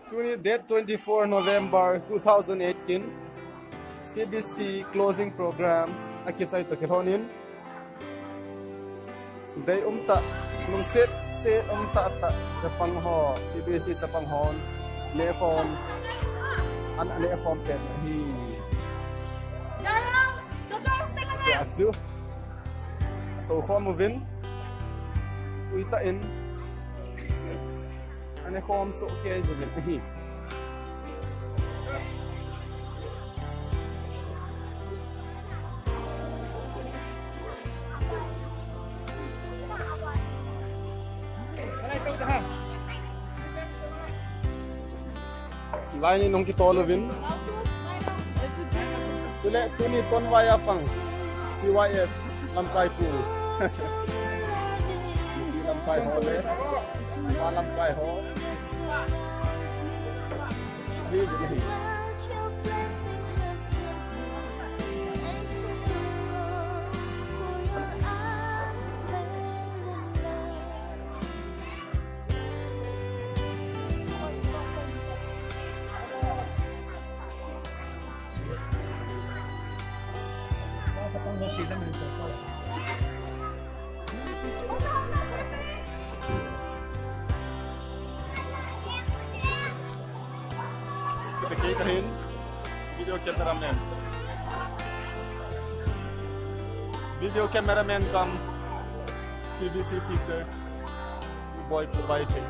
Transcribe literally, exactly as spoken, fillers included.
Tuni date twenty-four November two thousand eighteen, C B C closing program akichai toh kilhonin, deium tah, lungset set um tahtah chapang ho, C B C chapang hon nekhom, an anekhom pen ahi. Tia chu, tou khom uvin, ui tah in, anekhom soh kei uvin ahi. Lai ni nung kitol uvin. Chule tuni tonvai a pang C Y F lamkai pu. Lamkai ho le. Pa lamkai ho. Kita kei tahin video cameraman. Video cameraman cum C B C teacher. Boy Pu Bai Thei.